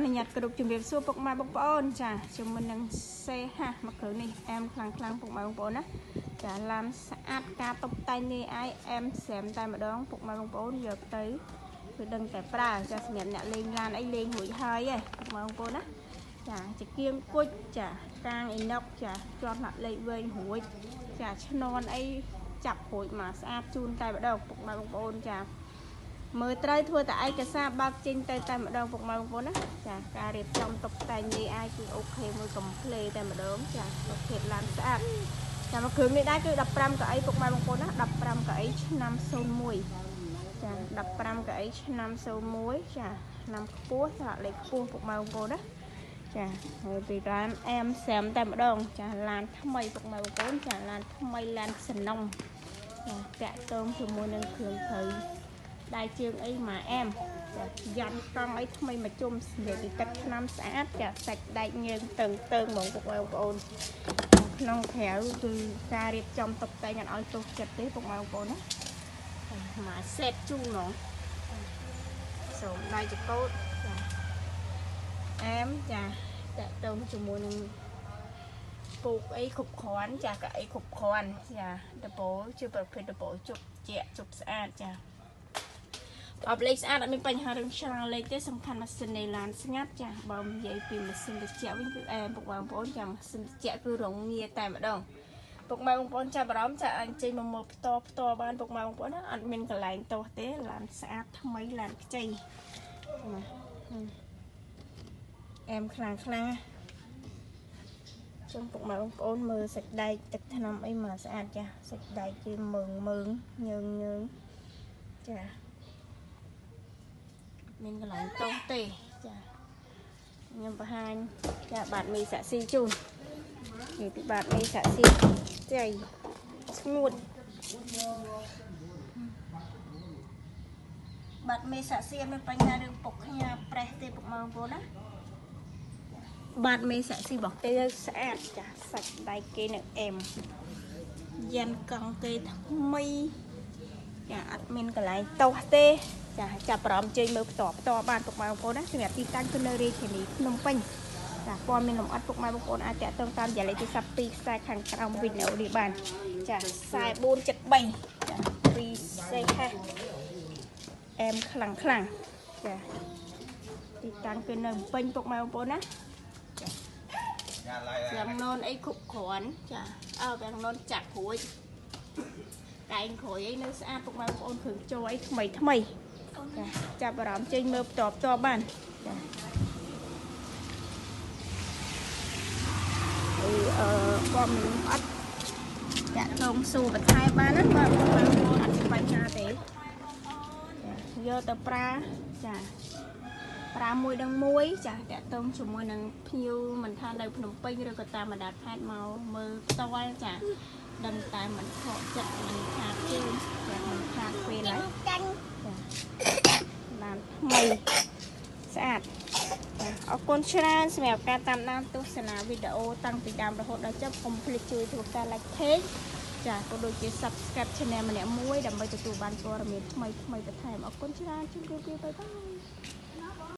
នុញ្ញាតគ្រប់ជំរាបសួរពុកម៉ែបងប្អូនចាជាមួយនឹងសេហាមកគ្រឿងនេះអែមខ្លាំងខ្លាំងពុកម៉ែបងប្អូនណាចាឡានស្អាតការតុបតែងនេះអាយអែមស្រែមតែម្ដងពុកម៉ែបងប្អូនយកទៅគឺដឹងតែប្រើចាសម្រាប់អ្នកលេងឡានអីលេងរួចហើយឯងពុកម៉ែបងប្អូនណាចាចង្គៀងគុជចាកាងអ៊ីណុកចាជាប់លាក់លេខវែងរួចចាឆ្នន់អីចាប់រួចមកស្អាតជូនតែម្ដងពុកម៉ែបងប្អូនចាមើលត្រូវធ្វើតែឯកសារបើកចេញទៅតែម្ដងពុកម៉ែបងប្អូនណាចាការរៀបចំតុបតែងនេះអាយគឺអូខេមួយកំភ្លេតែម្ដងចាប្រភេទឡានស្អាតចាមកគ្រឿងនេះដែរគឺ15កៅអីពុកម៉ែបងប្អូនណា15កៅអីឆ្នាំ01ចា15កៅអីឆ្នាំ01ចាឆ្នាំខ្ពស់ចាលេខខ្ពស់ពុកម៉ែបងប្អូនណាចាហើយពីឡានអែមសែមតែម្ដងចាឡានថ្មីពុកម៉ែបងប្អូនចាឡានថ្មីឡានសំណុំចាតាក់ទងជាមួយនឹងគ្រឿងព្រៅដៃជើងអីមកអែមចាយ៉ាន់កង់អីថ្មីមកជុំនិយាយពីទឹកឆ្នាំស្អាតចាសាច់ដែកញើងតឹងតឹងហ្មងពុកម៉ែបងប្អូនក្នុងក្រៅគឺការរៀបចំតុបតែងអត់ឲ្យទោសចិត្តទេពុកម៉ែបងប្អូនណាមកសេតជូនហ្មងសូមដៃចកោតចាអែមចាតាក់ទងជាមួយនឹងពូកអីគ្រប់គ្រាន់ចាកៅអីគ្រប់គ្រាន់ចាដបូលជាប្រភេទដបូលជប់ជាក់ជប់ស្អាតចាអបលេខស្អាតអត់មានបញ្ហារឿងច្រាលលេខទេសំខាន់ម៉ាស៊ីននៃឡានស្ងាត់ចាបើនិយាយពីម៉ាស៊ីនត្រជាក់វិញគឺអែមពុកបងប្អូនចាម៉ាស៊ីនត្រជាក់គឺរងាតែម្ដងពុកម៉ែបងប្អូនចាប់អារម្មណ៍ចាអញ្ជើញមកមើលផ្ទាល់ផ្ទាល់បានពុកម៉ែបងប្អូនណាអត់មានកន្លែងទោសទេឡានស្អាតថ្មីឡានខ្ចីណាអែមខ្លាំងខ្លាំងចឹងពុកម៉ែបងប្អូនមើលសាច់ដែកទឹកថ្នាំអីមកស្អាតចាសាច់ដែកគឺមើងមើងញើងញើងចាមានកន្លែងទោសទេចាខ្ញុំបង្ហាញចាបាតមីសាក់ស៊ីជូននិយាយពីបាតមីសាក់ស៊ីចៃស្ងួតបាតមីសាក់ស៊ីមានបញ្ហារឿងពុកខ្ញាប្រេះទេពុកម៉ែបងប្អូនណាបាតមីសាក់ស៊ីរបស់គេស្អាតចាសាច់ដៃគេនៅអែមយ៉ាន់កង់គេថ្មីចាអត់មានកន្លែងទោសទេចាចាប់អារម្មណ៍ជើញមើលផ្ទាល់ផ្ទាល់បានពុកម៉ែបងប្អូនណាសម្រាប់ទីតាំងគឺនៅរាជធានីភ្នំពេញចាព័ត៌មានលម្អិតពុកម៉ែបងប្អូនអាចតាក់ទងតាមរយៈលេខទូរស័ព្ទ2ខ្សែខាងក្រោមវីដេអូនេះបានចា4473ចា2សេហាអែមខ្លាំងខ្លាំងចាទីតាំងគឺនៅភ្នំពេញពុកម៉ែបងប្អូនណាចាទាំងននអីគ្រប់គ្រាន់ចាអើទាំងននចាក់រួចតែងក្រោយអីនៅស្អាតពុកម៉ែបងប្អូនគ្រឿងចូលអីថ្មីថ្មីចាចាប់អារម្មណ៍ចេញមើលផ្ទាល់ផ្ទាល់បានចាអឺព័ត៌មានអត់តាក់ទងសួរបន្ថែមបានណាបាទបងប្អូនអត់បញ្ហាទេយកទៅប្រើចាប្រើមួយដឹងមួយចាតាក់ទងជាមួយនឹងភ្ញៀវមិនថានៅភ្នំពេញឬក៏តាមបណ្ដាខេត្តមកមើលផ្ទាល់ចាដឹងតែមិនខកចិត្តមិនខាតជើងចាមិនខាតពេលហើយចាឡានថ្មីស្អាតចាអរគុណច្រើនសម្រាប់ការតាមដានទស្សនាវីដេអូតាំងពីដើមរហូតដល់ចប់កុំភ្លេចជួយធ្វើការ like page ចាក៏ដូចជា subscribe channel ម្នាក់មួយដើម្បីទទួលបានព័ត៌មានថ្មីថ្មីបន្ថែមអរគុណច្រើនជម្រាបលាបាយបាយ។